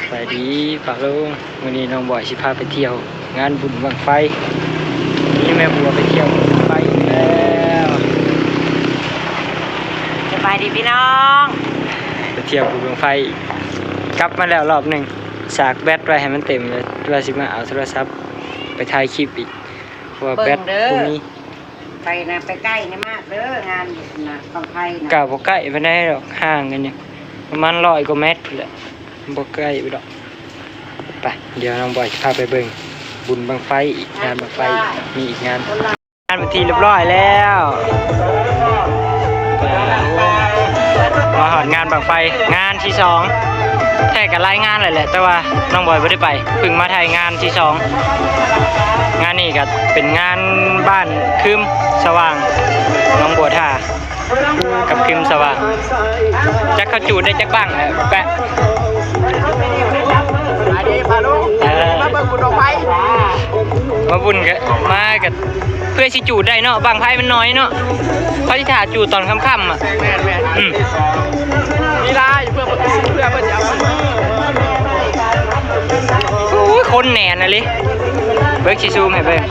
ສະບາຍດີປ້າລຸງ, ມື້ນີ້ນ້ອງບອຍຊິພາໄປທ່ຽວງານບຸນບັ້ງໄຟ. ນີ້ແມ່ບົວໄປທ່ຽວບຸນບັ້ງໄຟອີກແລ້ວ. ສະບາຍດີພີ່ນ້ອງ, ໄປທ່ຽວບຸນບັ້ງໄຟ ກັບມາແລ້ວລອບໜຶ່ງ, ສາກແບັດໄວ້ໃຫ້ມັນເຕັມເລີຍ ວ່າຊິມາເອົາໂທລະສັບໄປຖ່າຍຄລິບອີກ ເພາະວ່າແບັດບໍ່ມີ. ໄປນະ ໄປໃກ້ນະມາກເດີ ງານນະ ບັ້ງໄຟນະ ກະບໍ່ໃກ້ປານໃດດອກ ຫ່າງກັນຢູ່ ປະມານຮ້ອຍກວ່າແມັດພຸ້ນແຫຼະ ບໍ່ໃກ້ໄປດອກ. ໄປ ດຽວນ້ອງບອຍຊິພາໄປເບິ່ງບຸນບັ້ງໄຟອີກ ງານບັ້ງໄຟ ມີອີກງານ. ງານເປັນທີ່ຮຽບຮ້ອຍແລ້ວ ມາຮອດງານບັ້ງໄຟ ງານທີສອງ ແທ້ກະຫຼາຍງານແຫຼະ ແຕ່ວ່ານ້ອງບອຍບໍ່ໄດ້ໄປ ເພິ່ງມາຖ່າຍງານທີສອງ. ງານນີ້ກະເປັນງານບ້ານຄຶມສະຫວ່າງ ໜອງບົວທ່າ ກັບຄຶມສະຫວ່າງ. ຈັກເຂົາຈູດໄດ້ຈັກບັ້ງແຫຼະ ແປະ ສະບາຍດີປ້າລຸງ ເອີ ມາເບິ່ງບຸນບັ້ງໄຟ ມາບຸນກະ ມາກະເພື່ອຊິຈູດໄດ້ເນາະ ບັ້ງໄຟມັນໜ້ອຍເນາະ ເຂົາຊິຖ້າຈູດຕອນຄ່ຳໆ ອະ. ແມ່ນໆ ອືມ ມີຫຼາຍ ເພື່ອ ເພື່ອເພິ່ນຊິເອົາ ໂອ້ຍ ຄົນແໜ້ນອີ່ຫຼີ ເບິ່ງຊິຊູມໃຫ້ເບິ່ງ.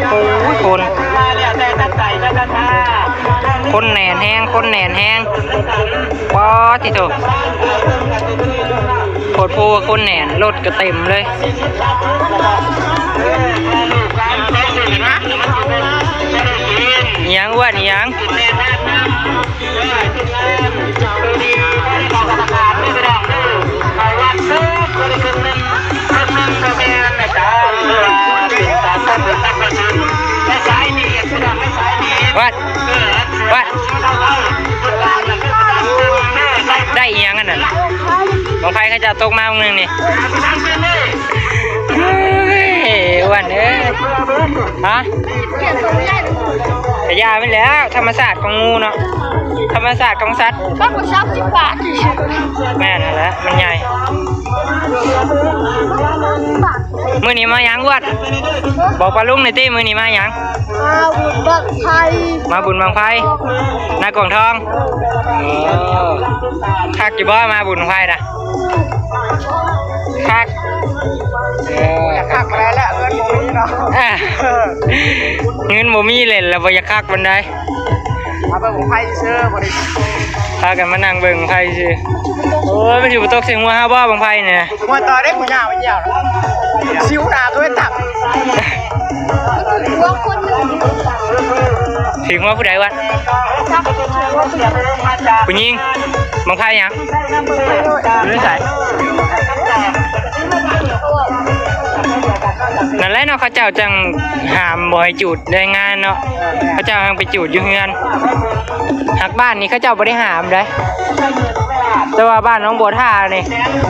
ໂອ້ຍ ຄົນ ຄົນແໜ້ນແຮງ ຄົນແໜ້ນແຮງ ປາດຕິໂທ ໂພດໂພ ຄົນແໜ້ນ ລົດກະເຕັມເລີຍ. ອີ່ຫຍັງອ້ວນ ອີ່ຫຍັງ? ວັດ ວັດ ໄດ້ອີ່ຫຍັງອັນນັ້ນ? ບັ້ງໄຟເຂົາເຈົ້າຕົກມາມື້ໜຶ່ງນີ້. ເຮີ້ຍ ອ້ວນເອີຍ ຮະ? ກະຢ່າມັນແຫຼະ ທຳມະຊາດຂອງງູເນາະ ທຳມະຊາດຂອງສັດ. ບັກສາມສິບບາດ ແມ່ນຫັ້ນແຫຼະ ມັນໃຫຍ່. ມື້ນີ້ມາຫຍັງອ້ວນ? ບອກປ້າລຸງໜ່ອຍຕິ ມື້ນີ້ມາຫຍັງ? ມາບຸນບັ້ງໄຟ ມາບຸນບັ້ງໄຟ ນາກວາງທອງ. ເອີ ຄັກຢູ່ບໍ່ ມາບຸນບັ້ງໄຟນະ? ຄັກ ເອີ ຄັກແລ້ວ ເງິນບໍ່ມີເນາະ ເງິນບໍ່ມີ ເຫຼັ້ນແລ້ວບໍ່ຢາກຄັກປານໃດ. ມາເບິ່ງບັ້ງໄຟຊື່ໆ ບໍ່ໄດ້ ພາກັນມານັ່ງເບິ່ງບັ້ງໄຟຊື່. ໂອ້ຍ ມັນຊິບໍ່ຕົກໃສ່ຫົວເຮົາບໍ່ບັ້ງໄຟນີ້? ຫົວຕໍ່ໄດ້ ຜູ້ຍາວ ມັນຍາວ ຊິວໜ້າຄືເປັນຖັງ. ຫົວຄົນ ຖືກຫົວຜູ້ໃດວະ? ຜູ້ຍິງ. ບັ້ງໄຟຫຍັງ? ຢູ່ໃສ? ນັ້ນແຫຼະເນາະ ເຂົາເຈົ້າຈັ່ງຫ້າມບໍ່ໃຫ້ຈູດແຮງງານເນາະ ເຂົາເຈົ້າຍັງໄປຈູດຢູ່ເຮືອນ. ຫາກບ້ານນີ້ເຂົາເຈົ້າບໍ່ໄດ້ຫ້າມໃດ ແຕ່ວ່າບ້ານໜອງບົວທ່ານີ້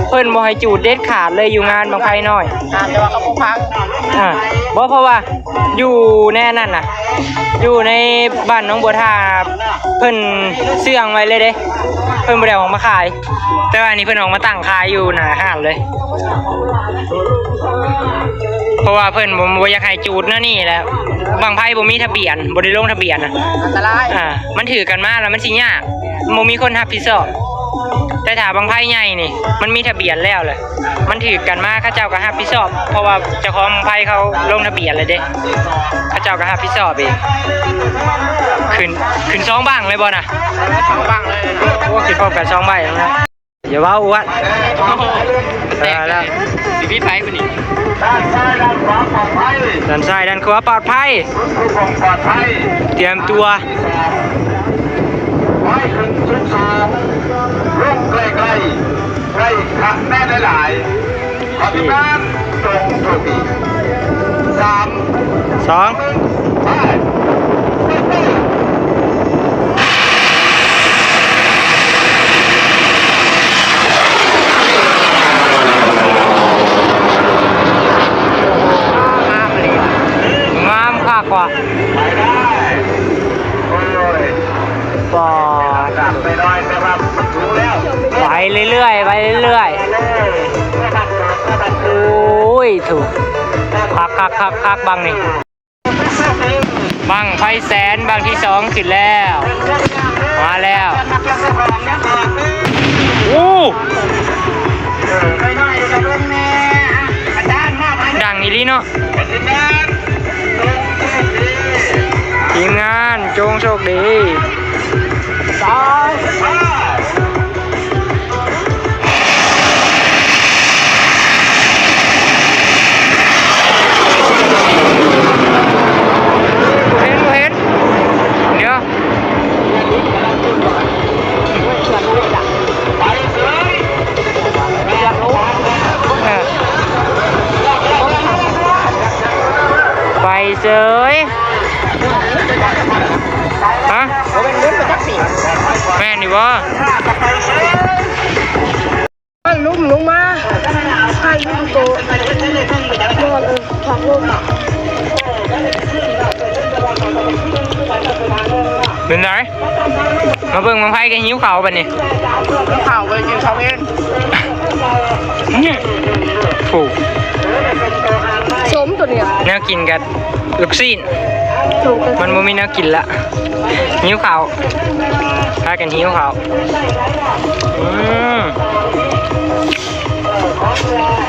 ເພິ່ນບໍ່ໃຫ້ຈູດເດັດຂາດເລີຍ ຢູ່ງານບັ້ງໄຟນ້ອຍ. ແຕ່ວ່າເຂົາບໍ່ຟັງ ອາ ບໍ່ ເພາະວ່າຢູ່ໃນອັນນັ້ນນະ ຢູ່ໃນບ້ານໜອງບົວທ່າ ເພິ່ນເຊື່ອງໄວ້ເລີຍເດ້ ເພິ່ນບໍ່ໄດ້ເອົາອອກມາຂາຍ. ແຕ່ວ່າອັນນີ້ເພິ່ນອອກມາຕັ້ງຂາຍຢູ່ໜ້າຮ້ານເລີຍ ເພາະວ່າເພິ່ນບໍ່ ບໍ່ຢາກໃຫ້ຈູດແນວນີ້ແຫຼະ. ບັ້ງໄຟບໍ່ມີທະບຽນ ບໍ່ໄດ້ລົງທະບຽນນະ ອັນຕະລາຍ ອາ ມັນຖືກກັນມາແລ້ວມັນຊິຍາກ ບໍ່ມີຄົນຮັບຜິດຊອບ. ແຕ່ຖ້າບັ້ງໄຟໃຫຍ່ນີ້ ມັນມີທະບຽນແລ້ວແຫຼະ ມັນຖືກກັນມາ ເຂົາເຈົ້າກໍຮັບຜິດຊອບ ເພາະວ່າເຈົ້າຂອງບັ້ງໄຟເຂົາລົງທະບຽນແລ້ວເດ້ ເຂົາເຈົ້າກໍຮັບຜິດຊອບເອງ. ຂຶ້ນ ຂຶ້ນສອງບັ້ງເລີຍບໍ່ນະ? ສອງບັ້ງເລີຍ ໂອ້ ຂຶ້ນພ້ອມກັນສອງໃບນະ. ຢ່າເວົ້າອວດ ເອີ ແລ້ວ ຊິມີໃຜຜູ້ນີ້ ດ້ານຊ້າຍດ້ານຂວາປອດໄພ ດ້ານຊ້າຍດ້ານຂວາປອດໄພ ຕຽມຕົວ ໄວ້ຂຶ້ນສູງໆ ລົງໃກ້ໆ ໃກ້ຂະແໜ້ນຫຼາຍໆ ອະພິບານ ສາມ ສອງ ໜຶ່ງ ໄປ. ງາມຄັກວ່ະ ປາດ ໄປເລື້ອຍໆ ໄປເລື້ອຍໆ ໂອ້ຍ ໂຖ ຄັກໆໆໆ ບັ້ງນີ້ ບັ້ງໄຟແສນ ບັ້ງທີສອງຂຶ້ນແລ້ວ ມາແລ້ວ ໂອ້ ເນາະ ທີມງານຈົ່ງໂຊກດີ. ບໍ່ເຫັນ ບໍ່ເຫັນ ດຽວ ເອີ ໄປເສີຍ ຮະ ແມ່ນຢູ່ບໍ່? ມັນລຸ່ມລົງມາ ໃຫ້ຢູ່ໂຕ ນອນ ເອີ ທາງລົງ ເປັນໃດ? ມາເບິ່ງບັ້ງໄຟກໍຫິວເຂົ້າບັດນີ້ ເຂົ້າໄປກິນເຂົ້າເອງ ໂອ້ ສົມໂຕນີ້ ແນວກິນກັບລູກຊີ້ນ ມັນບໍ່ມີແນວກິນລະ ຫິວເຂົ້າ ພາກັນຫິວເຂົ້າ ອືມ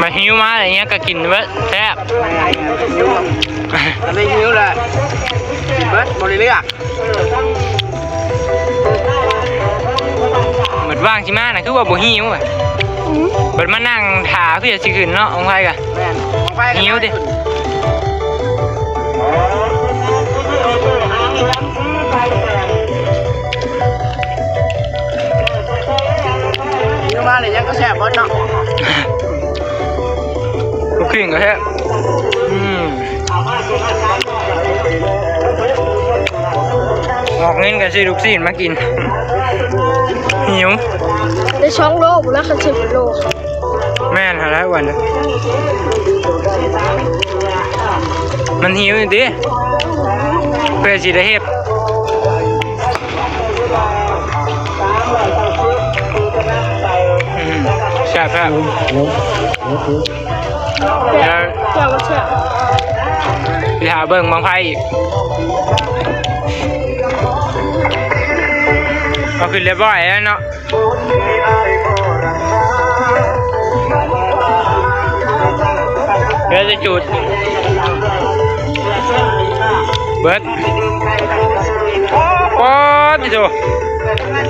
ມາຫິວມາແລ້ວຫຍັງກໍກິນເບິດ ແຊບ ແມ່ນ ຫິວ ຄັນໄດ້ຫິວແລ້ວກິນເບິດ ບໍ່ໄດ້ເລືອກ. ເບິດວ່າງຊິມານະ ຄືວ່າບໍ່ຫິວ ອືມ ເບິດມານັ່ງຖ້າເພື່ອຊິຂຶ້ນເນາະ ຂອງໃຜກະ ແມ່ນ ຂອງໃຜກະ ຫິວຕິ ຫິວມາແລ້ວຫຍັງກໍແຊບເບິດເນາະ ລູກຊີ້ນກໍແຊບ ອືມ. ອອກເງິນກໍຊື້ລູກຊີ້ນມາກິນ ຫິວ ໄດ້ສອງໂລພຸ້ນລະ ຄັນຊື້ເປັນໂລ ແມ່ນຫັ້ນແຫຼະອ້ວນ ມັນຫິວຢູ່ຕິ ເພື່ອຊິໄດ້ເຮັດ ອືມ ແຊບໆ. ແຊບ ແຊບ ແຊບ ຊິຖ້າເບິ່ງບັ້ງໄຟອີກ ກໍຄືລຽບຮ້ອຍແລ້ວເນາະ ເຫຼືອແຕ່ຈູດ ເບິດ ໂອ້ ຕິໂຕ ຄື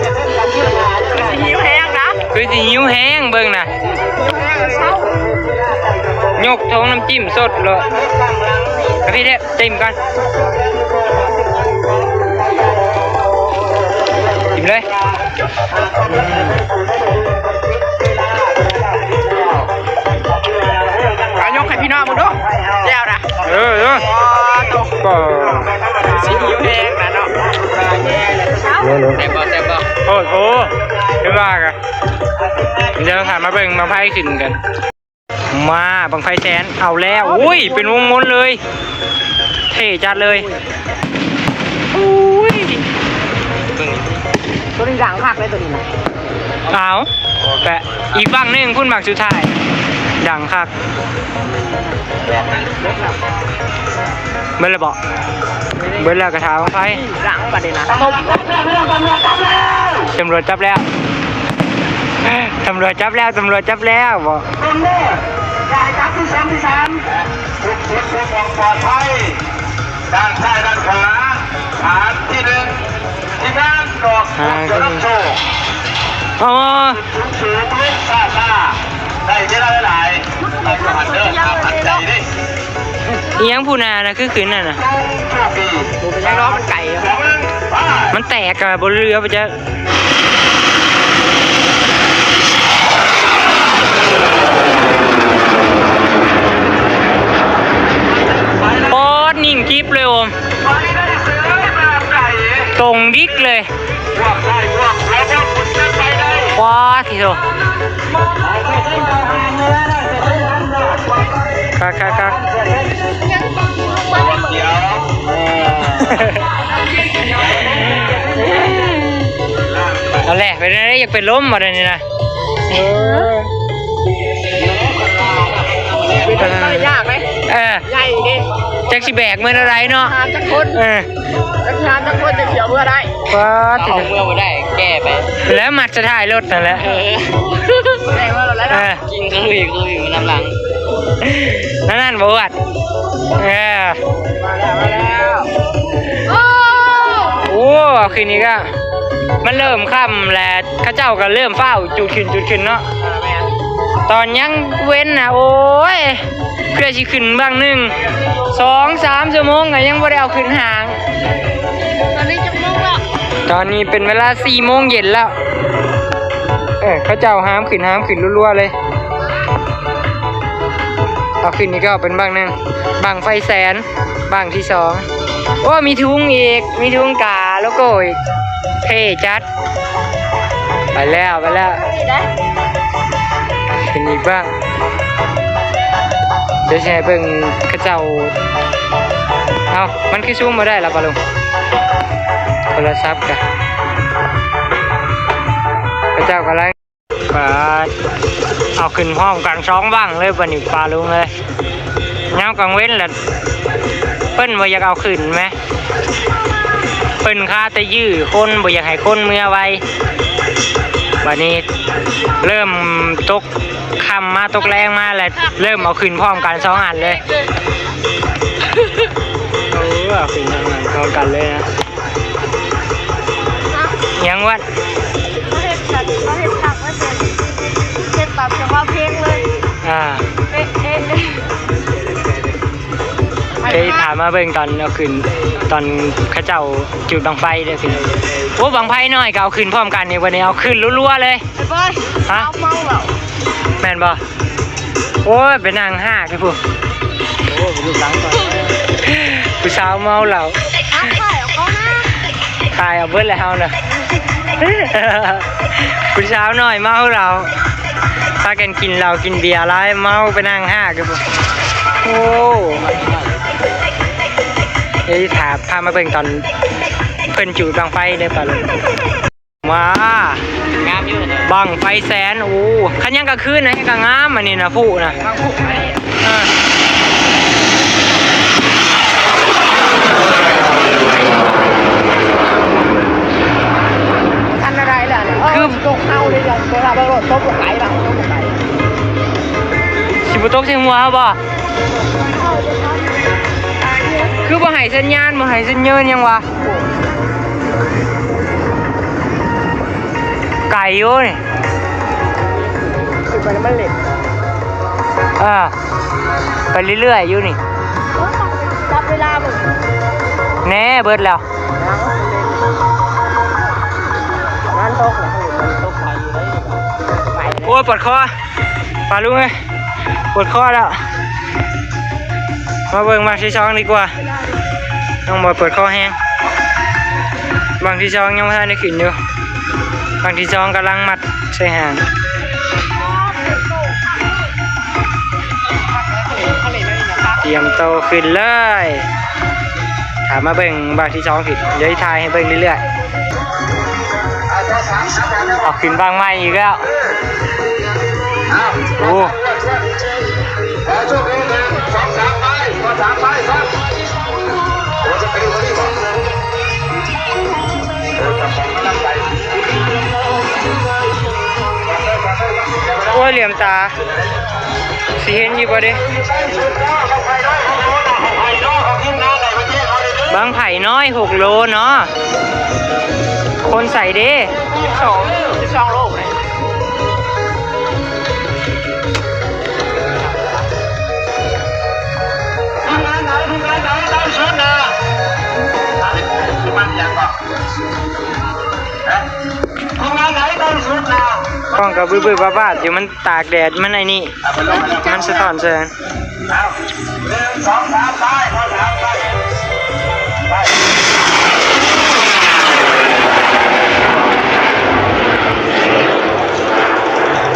ຊິຫິວແຮງນະ ຄືຊິຫິວແຮງ ເບິ່ງນະ ຫິວແຮງເລີຍ ຍົກຖົງນ້ຳຈິ້ມສົດໂລດ ເອົາພີ້ເດ້ ຈິ້ມກ່ອນ ຈິ້ມເລີຍ. ອາ ຍົກໃຫ້ພີ່ນ້ອງເບິ່ງດູ ແຈ່ວນະ ເອີ ເອີ ໂອ້ໂຫ ຊິຫິວແຮງນະເນາະ ແຊບບໍ່ ແຊບບໍ່ ໂອ້ໂຫ ຄືວ່າກະ ດຽວຖ້າມາເບິ່ງບັ້ງໄຟຂຶ້ນກັນ. ມາ ບັ້ງໄຟແສນ ເອົາແລ້ວ ໂອ້ຍ ເປັນວົງມົນເລີຍ ເທ່ຈັດເລີຍ ໂອ້ຍ ເບິ່ງ ໂຕນີ້ດັງຄັກເລີຍໂຕນີ້ນະ ເອົາ ແປະ ອີກບັ້ງໜຶ່ງພຸ້ນ ບັ້ງສຸດທ້າຍ ດັງຄັກ ເບິດແລ້ວເບາະ? ເບິດແລ້ວກະຖ້າບັ້ງໄຟ ຫຼັງບັດນີ້ນະ ຕົບ ຕຳຫຼວດຈັບແລ້ວ ຕຳຫຼວດຈັບແລ້ວ ຕຳຫຼວດຈັບແລ້ວເບາະ? ເບິ່ງເດີ ຈ່າຍຈັບທີ່ສອງ ທີ່ສາມ ທຸກຄົນເພື່ອຄວາມປອດໄພ ດ້ານຊ້າຍ ດ້ານຂວາ ຖານທີ່ໜຶ່ງ ທີມງານດອກ ອ່າ ບົວນຳໂຊກ ອໍ ສູງໆ ລົງຊ້າໆ ໄດ້ເວລາຫຼາຍໆ ໄປກ່ອນເດີ ຫ້າພັນໃຈເດ້. ອີຫຍັງຜູ້ໜ້ານະ ຄືຂຶ້ນນັ້ນນະ ບໍ່ເປັນຫຍັງດອກ ມັນໄກຢູ່ ມັນແຕກກະບໍ່ເຫຼືອໄປຈັກ ປອດ ນິ່ງກິບເລີຍໂອມ ຕົງດິກເລີຍ. ວ້າ ທີໂທ ຄັກໆໆ ເອົາແຫຼະ ເປັນແນວໃດ ຢາກເປັນລົມບໍ່ ດຽວນີ້ນະ ເອີ ເປັນໄປຍາກເດ້ ເອີ ໃຫຍ່ເດ້. ຈັກຊິແບກເມືອແນວໃດເນາະ ຫາຈັກຄົນ ເອີ ຈັກຊິຫາຈັກຄົນ ຈັກຊິເອົາເມືອໄດ້ ປາດ ເອົາເມືອບໍ່ໄດ້ ແກ່ໄປ ແລ້ວມັດສະທ້າຍລົດນັ້ນແຫຼະ ເອີ ແບກມາໂລດແລ້ວ ເອີ ກິນຄືອີກ ຄືອີກນຳຫຼັງ ນັ້ນໆ ບໍ່ອວດ ເອີ ມາແລ້ວ ມາແລ້ວ ໂອ້ ຂຶ້ນອີກແລ້ວ ມັນເລີ່ມຄ່ຳແລ້ວ ເຂົາເຈົ້າກໍເລີ່ມຟ້າວຈູດຂຶ້ນ ຈູດຂຶ້ນເນາະ ເອີ ແມ່ນ ຕອນຍັງເວັນນະ ໂອ້ຍ ເພື່ອຊິຂຶ້ນບັ້ງໜຶ່ງ ສອງສາມຊົ່ວໂມງກໍຍັງບໍ່ໄດ້ເອົາຂຶ້ນຫາງ ຕອນນີ້ຈັກໂມງແລ້ວ? ຕອນນີ້ເປັນເວລາສີ່ໂມງເຢັນແລ້ວ ເອີ ເຂົາເຈົ້າຫາມຂຶ້ນ ຫາມຂຶ້ນລັວໆເລີຍ ເອົາຂຶ້ນອີກກໍເປັນບັ້ງໜຶ່ງ ບັ້ງໄຟແສນ ບັ້ງທີສອງ ໂອ້ ມີທຸງອີກ ມີທຸງກາໂລໂກ້ອີກ ເທ່ຈັດ. ໄປແລ້ວ ໄປແລ້ວ ເປັນອີກບ້າງ ດຽວຊິໃຫ້ເບິ່ງເຂົາເຈົ້າ ເອົ້າ ມັນຄືຊູມບໍ່ໄດ້ລະປາລຸງ ໂທລະສັບກະ ເຂົາເຈົ້າກຳລັງ ປາດ ເອົາຂຶ້ນພ້ອມກັນສອງບັ້ງເລີຍບາດນີ້ປາລຸງເອີຍ. ຍາມກາງເວັນລະເພິ່ນບໍ່ຢາກເອົາຂຶ້ນແມ ເພິ່ນຄາແຕ່ຢື້ຄົນ ບໍ່ຢາກໃຫ້ຄົນເມືອໄວ ບາດນີ້ເລີ່ມຕົກຄ່ຳມາ ຕົກແລງມາລະເລີ່ມເອົາຂຶ້ນພ້ອມກັນສອງອັນເລີຍ ໂອ້ ເອົາຂຶ້ນພ້ອມກັນເລີຍນະ ຫຍັງວະ ເຮັດແບບ ເຮັດຄັກ ເຮັດແບບ ເຮັດຕາມຈັງຫວະເພງເລີຍ ອ່າ ເອະ ເອະ ເອະ ເຄີຍພາມາເບິ່ງຕອນເອົາຂຶ້ນ ຕອນເຂົາເຈົ້າຈູດບັ້ງໄຟເດີ້ພີ່ນ້ອງ ໂອ້ ບັ້ງໄຟນ້ອຍກໍເອົາຂຶ້ນພ້ອມກັນນີ້ ບັດນີ້ເອົາຂຶ້ນລັວໆເລີຍ ໄອ້ບອຍ ຮະ ເມົາແລ້ວ ແມ່ນບໍ່? ໂອ້ຍ ໄປນັ່ງຮາກຢູ່ພຸ້ນ ໂອ້ຍ ໄປຢູ່ຫຼັງກ່ອນ ຜູ້ສາວເມົາເຫຼົ້າ ຖ່າຍອອກກ່ອນນະ ຖ່າຍເອົາເບິດແລ້ວເຮົານະ ຜູ້ສາວນ້ອຍເມົາເຫຼົ້າ ພາກັນກິນເຫຼົ້າກິນເບຍຫຼາຍ ເມົາໄປນັ່ງຮາກຢູ່ພຸ້ນ ໂອ້ ເອີຍ ຖ້າພາມາເບິ່ງຕອນເພິ່ນຈູດບັ້ງໄຟເດີ້ປາລຸງ. ວ້າ ງາມຢູ່ເນາະ ບັ້ງໄຟແສນ ໂອ້ ຄັນຍາມກາງຄືນນະ ແຮ່ງກະງາມ ອັນນີ້ນະ ຜູ້ນະ ເອີ ອັນໃດລະ ຄືຕົກເຮົາເລີຍ ຕົກເຮົາໂລດ ຕົກໄກລະ ຕົກໄກ ຊິບໍ່ຕົກໃສ່ຫົວເຮົາບໍ່? ຄືບໍ່ໃຫ້ສັນຍານ ບໍ່ໃຫ້ສັນຍານຫຍັງວະ? ໄກຢູ່ນີ້ ຂຶ້ນໄປແລ້ວມັນເຫຼັດ ເອີ ໄປເລື້ອຍໆຢູ່ນີ້ ຈັບເວລາເບິ່ງ ແນ່ ເບິດແລ້ວ ງານຕົກ ໂອ້ຍ ປວດຄໍ ປາລຸງເອີຍ ປວດຄໍແລ້ວ ມາເບິ່ງບັ້ງທີສອງດີກວ່າ ນ້ອງບອຍປວດຄໍແຮງ ບັ້ງທີສອງຍັງບໍ່ທັນໄດ້ຂຶ້ນຢູ່ ບັ້ງທີສອງກຳລັງມັດໃສ່ຫາງ ຕຽມໂຕຂຶ້ນເລີຍ. ຖ້າມາເບິ່ງບັ້ງທີສອງ ດຽວຊິຖ່າຍໃຫ້ເບິ່ງເລື້ອຍໆ ເອົາຂຶ້ນບັ້ງໃໝ່ອີກແລ້ວ ໂອ້ ໂອ້ຍ ຫຼຽມຕາ. ຊິເຫັນຢູ່ບໍ່ເດ? ບັ້ງໄຟນ້ອຍຫົກໂລເນາະ. ຄົນໃສເດ? ສິບສອງ ສິບສອງໂລ. ກ້ອງກໍບຶບໆບາດໆຢູ່ ມັນຕາກແດດ ມັນໄອ້ນີ້ ມັນສະທ້ອນແສງ.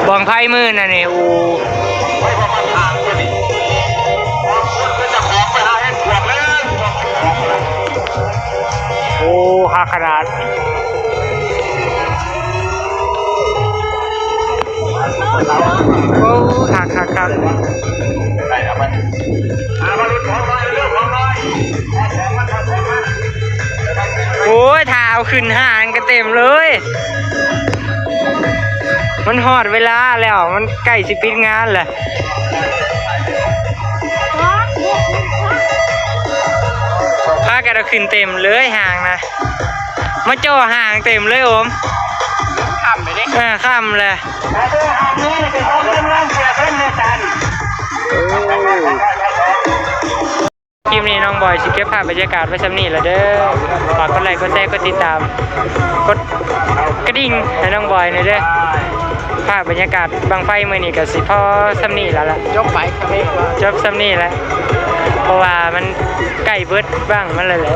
ບັ້ງໄຟມື້ນັ້ນນີ້ ໂອ້ ໂອ້ ຄັກຂະໜາດ. ໂອ້ ຄັກໆໆ. ຂຶ້ນຫ້າງກັນເຕັມເລີຍ ມັນຮອດເວລາແລ້ວ ມັນໃກ້ຊິປິດງານແລ້ວ ພາກັນເອົາຂຶ້ນເຕັມເລີຍຫ້າງນະ ມາເຈາະຫ້າງເຕັມເລີຍໂອມ ຄ່ຳເລີຍເດ້ ເອີ ຄ່ຳແລ້ວ ຄລິບນີ້ນ້ອງບອຍຊິເກັບພາບບັນຍາກາດໄວ້ຊ່ຳນີ້ລະເດີ ຝາກກົດໄລກ໌ ກົດແຊ ກົດຕິດຕາມ ກົດກະດິ່ງໃຫ້ນ້ອງບອຍແດ່ເດີ ພາບບັນຍາກາດບັ້ງໄຟມື້ນີ້ກະຊິພໍຊ່ຳນີ້ລະລະ ຈົບໄປ ຈົບຊ່ຳນີ້ລະ ເພາະວ່າມັນໃກ້ເບິດບັ້ງມັນແລ້ວແຫຼະ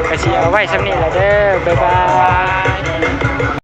ກະຊິເອົາໄວ້ຊ່ຳນີ້ລະເດີ ບາຍບາຍ.